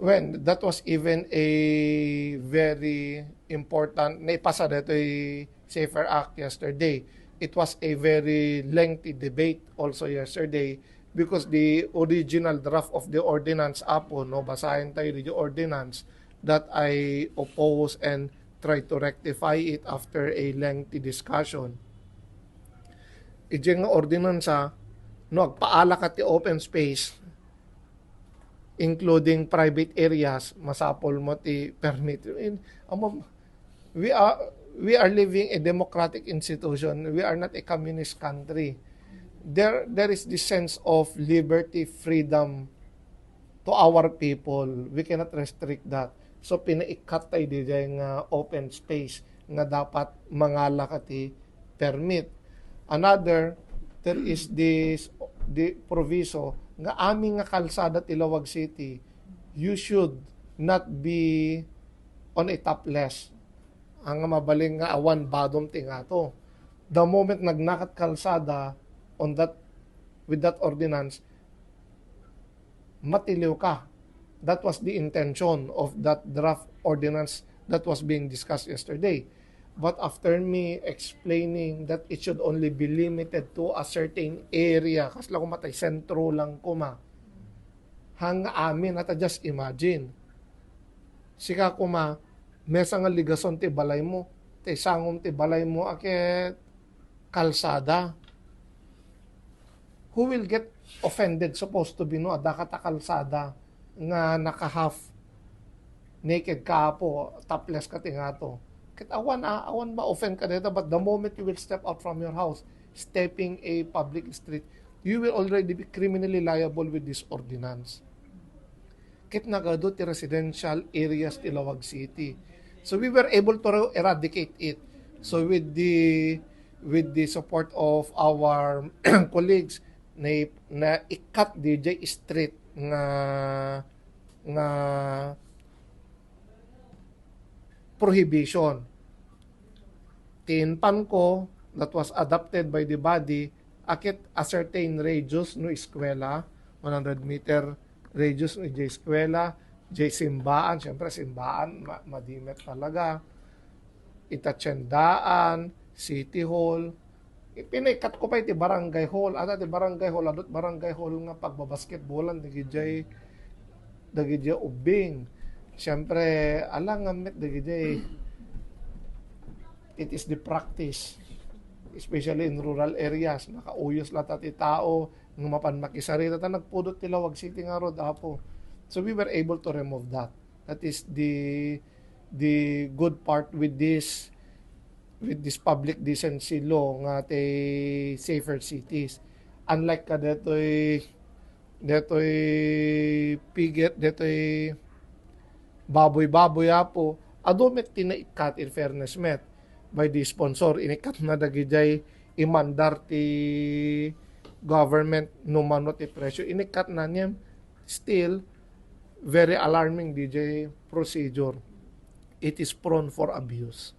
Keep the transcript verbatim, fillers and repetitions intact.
When that was even a very important, naipasa daytoy SAFER Act yesterday. It was a very lengthy debate also yesterday because the original draft of the ordinance, apo, no, basahin tayo the ordinance that I oppose and try to rectify it after a lengthy discussion. Iti nga ordinansa, no, agpaala ka ti open space, including private areas, masapul mo ti permit. In, amo, we are, we are living a democratic institution. We are not a communist country. There, there is this sense of liberty, freedom to our people. We cannot restrict that. So, pinaikkat tayo diay nga open space nga dapat mangala ka ti permit. Another, there is this, the proviso nga amin nga kalsada ti Laoag City, you should not be on a topless. Ang mabalin nga awan badom ti ngato. The moment nagnakat kalsada on that, with that ordinance, matiliw ka. That was the intention of that draft ordinance that was being discussed yesterday. But after me explaining that it should only be limited to a certain area, kasla koma tay sentro lang koma. Hang amin, ata just imagine. Sika koma, mesa nga ligason ti balay mo, ti sangom ti balay mo, aket kalsada. Who will get offended, supposed to be, no, adda ka ta kalsada nga naka-half naked ka, apo, topless ka ti ngato? Ket awan, ah, awan ma-offend ka deta, but the moment you will step out from your house, stepping a public street, you will already be criminally liable with this ordinance. Ket nagadu ti residential areas ti Laoag City. So we were able to eradicate it. So with the, with the support of our colleagues, na, naikkat diay street nga, nga prohibition. Ti inpanko that was adopted by the body, aket a certain radius no eskwela, one hundred meter radius no idiay eskwela, idiay simbaan, siyempre simbaan, ma-, madimet talaga. Ita tiendaan, City Hall, Ipinaikkat ko pay ti barangay hall. Ata ti barangay hall, adut barangay hall nga pagbabasketballan dagidiay, dagidiay ubbing. Siyempre, ala nga met dagidiay, it is the practice, especially in rural areas. Nakauyos lata ti tao nga mapan makisarita. Ta nagpudot ti Laoag City ngarud, apo. So we were able to remove that. That is the, the good part with this, with this public decency law nga ti safer cities. Unlike ka detoy, detoy piget, detoy baboy-baboy, apo, adu met ti naikkat, in fairness met, by the sponsor, inikkat na dagidiay imandar ti government no mano ti presyo, inikkat na niya. Still, very alarming diay procedure. It is prone for abuse.